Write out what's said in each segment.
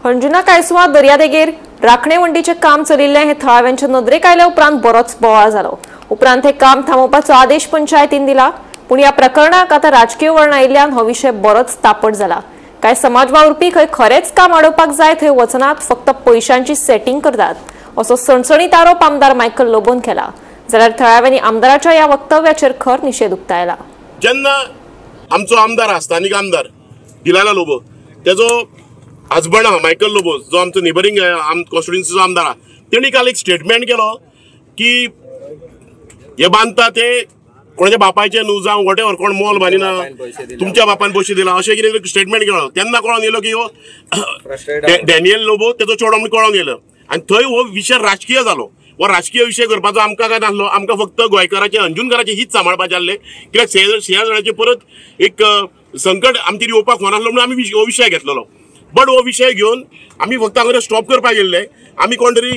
अंजुना कायसुआ दर्यादेगेर राखणे वंडीचे काम चलिल्लें हे थळाव्यांच्या नदरेक आयल्या उपरांत बरोच बोवाळ जालो। उपरांत हे काम थांबोवपाचो आदेश पंचायतीन दिला। पूण ह्या प्रकरणाक आतां राजकीय वळण आयिल्ल्यान हो विशय बरोच तापट जाला। कांय समाज वावुरपी खंय खरेंच काम आडोवपाक जाय थंय वचनात, फक्त पयशांची सेटिंग करतात असो सणसणीत आरोप आमदार मायकल लोबोन केला। जाल्यार थळाव्यांनी आमदाराच्या ह्या वक्तव्याचेर खर निशेध उक्तायला। जेन्ना आमचो आमदार आसा स्थानीक आमदार डिलायला लोबो तेजो हजबंड आहा मायकल लोबो जो आमचो नेबरींग कॉन्स्टिट्युएन्सीचो आमदार आहा, तेणी काल एक स्टेटमेंट केलो की हे बांदता ते कोणाच्या बापायचे न्हू जावं what ever, कोण मोल बांदिना, तुमच्या बापान पयशे दिला अशें कितें स्टेटमेंट केलो। तेन्ना कळोन येयलो की हो डॅनियल लोबो तेजो चेडो म्हणून कळोन येयलो आनी थंय हो विशय राजकीय जालो। हो राजकीय विशय करपाचो आमकां काय नासलो, आमकां फक्त गोंयकाराचे अंजुनकाराचे हीत सांबाळपाचें आसलें। कित्याक शेजाऱ्याचें परत एक संकट आमचेर येवपाक होनासलो म्हणून आमी हो विशय घेतलेलो। बट हो विशय घेवन आमी फक्त हांगा स्टॉप करपाक गेल्ले। आमी कोण तरी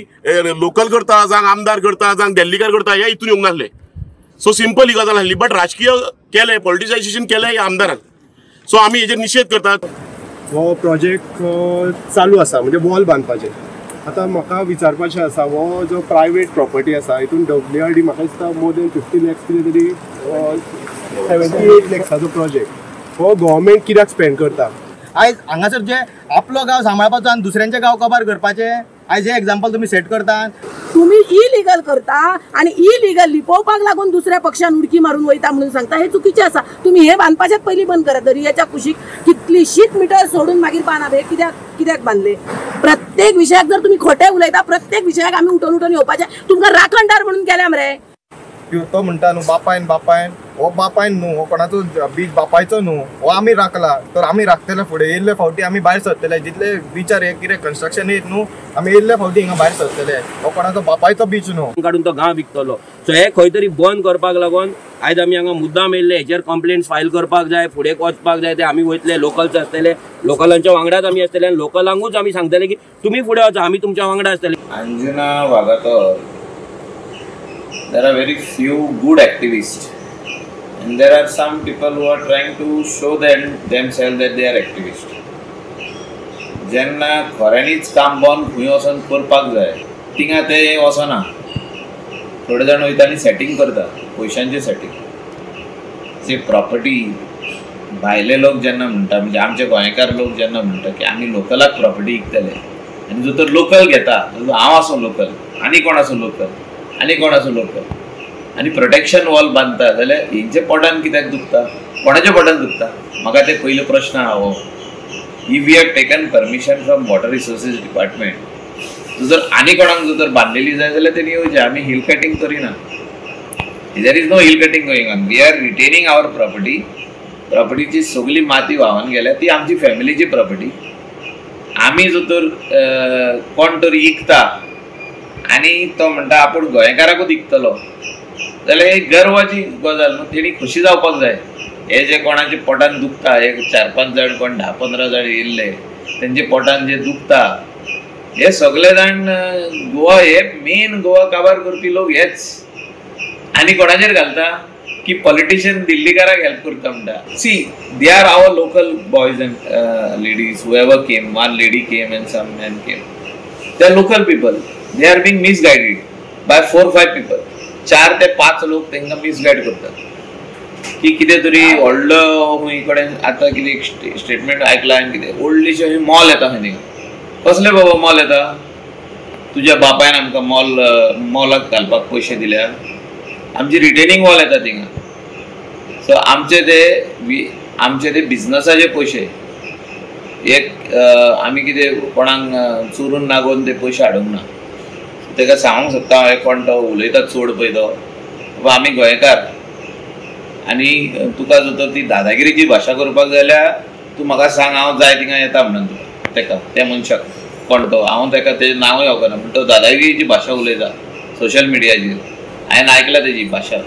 लोकल करता जावं आमदार करता जावं दिल्लीकार करता ह्या हितून येवंक नासले। सो सिंपल ही गजाल आसली, बट राजकीय केलें, पॉलिटिसायजेशन केलें ह्या आमदारान। सो आमी हेजेर निशेध करतात। हो प्रोजेक्ट चालू आसा म्हणजे वॉल बांदपाचें। आतां म्हाका विचारपाचें आसा, हो जो प्रायवेट प्रॉपर्टी आसा हितून डब्ल्यू आर डी म्हाका दिसता मोर देन 50 लॅक्स कितें तरी 78 लॅक्साचो प्रोजेक्ट हो गव्हर्मेंट कित्याक स्पेंड करता? आयज हांगासर जे आपलो गांव सांबाळपाचो आनी दुसऱ्यांचे गांव कबार करपाचे, आयज हे एग्जाम्पल तुमी सेट करता। तुमी इलिगल करता आनी इलिगल लिपोवपाक लागून दुसऱ्या पक्षान उडकी मारून वयता म्हणून सांगता, हे चुकीचें आसा। तुमी हे बांदपाचेच पयलीं बंद करात। दर्याच्या कुशीक कितलीशीच मिटर सोडून मागीर बांदप, हे कित्याक कित्याक बांदले? प्रत्येक विशयाक जर तुमी खोटें उलयता, प्रत्येक विशयाक आमी उठोवन उठोवन येवपाचें। तुमकां राखणदार म्हणून केल्या मरे। तो म्हणटा न्हू बापायन बापायन, हो बापायन न्हू, हो कोणाचो बीच बापायचो न्हू, हो आमी राखला तर आमी राखतले। फुडें येयल्ले फावटी आमी भायर सरतले, जितले बिचार हे कितें कन्स्ट्रक्शन येत न्हू, आमी येयल्ले फावटी हिंगा भायर सरतले। हो कोणाचो बापायचो बीच न्हू काडून तो गांव विकतलो। सो हे खंय तरी बंद करपाक लागून आयज आमी हांगा मुद्दाम येयल्ले। हेचेर कंप्लेंट फायल करपाक जाय, फुडें वचपाक जाय, ते आमी वयतले। लोकल्स आसतले, लोकलांच्या वांगडाच आमी आसतले आनी लोकलांकूच आमी सांगतले की तुमी फुडें वचा, आमी तुमच्या वांगडा आसतले। Anjuna Vagator there are very few good activists and there are some people who are trying to show themselves that they are activists. जेन्ना खऱ्यांनीच काम बंद खंय वचोन करपाक जाय थिंगा ते वचना, थोडे जाण वयता आनी सेटींग करता, पयशांचें सेटींग। जे प्रॉपर्टी भायले लोक जेन्ना म्हणटा, म्हणजे आमचे गोंयकार लोक जेन्ना म्हणटा की आमी लोकलाक प्रॉपर्टी विकतले आनी जो तर लोकल घेता, हांव आसूं लोकल आनी कोण आसूं लोकल आनी कोण आसूं लोकल आनी प्रोटेक्शन वॉल बांदता जाल्यार हेंच्या पोटान कित्याक दुखता, कोणाच्या पोटान दुखता? म्हाका ते पयलो प्रश्न आहा हो। If we have taken permission from water resources department, जर आनी कोणाक जर बांदलेली जाय जाल्यार तेणी येवचें। आमी हिल कटिंग करिना, there is no hill cutting going on. We are retaining our property. प्रॉपर्टीची सगळी माती व्हांवन गेल्या, ती आमची फॅमिलीची प्रॉपर्टी। आमी जर तर कोण तरी इकता आनी तो म्हणटा आपूण गोंयकाराकूच विकतलो जाल्यार ही गर्वाची गजाल न्हू, तेणी खोशी जावपाक जाय। हे जे कोणाच्या पोटान दुखता, एक 4-5 जाण कोण 10-15 जाण येयल्ले तेंच्या पोटान जे दुखता, हे सगळे जाण गोवा, हे मेन गोवा काबार करपी लोक हेच। आनी कोणाचेर घालता की पॉलिटिशियन दिल्लीकाराक हेल्प करता म्हणटा। See they are our local boys and ladies, whoever came, one lady came and some man came, they are local people. They are being misguided by 4-5 people. 4 ते 5 लोक तांकां मिसगायड करतात की कितें तरी व्हडलो खंय कडेन आतां कितें स्टेटमेंट आयकलां हांवें, कितें व्हडलेशें खंय मॉल येता खंय थिंगा। कसलें बाबा मॉल येता? तुज्या बापायन आमकां मॉल मॉलाक घालपाक पयशे दिल्या, आमची रिटेनिंग वॉल येता थिंगा। सो आमचे ते बिजनसाचे पयशे एक आमी कितें कोणाक चोरून नागोवन ते पयशे हाडूंक ना। तेका सांगूंक सोदता हांवें, कोण तो उलयता चड पळय तो, बाबा आमी गोंयकार आनी तुका जर तर ती दादागिरीची भाशा करपाक जाल्यार तूं म्हाका सांग, हांव जाय थिंगा येता म्हणून तुका तेका त्या मनशाक कोण तो, हांव तेका तेजें नांवूय वळखना, पूण तो दादागिरीची भाशा उलयता सोशल मिडियाचेर, हांवें आयकला तेजी भाशा।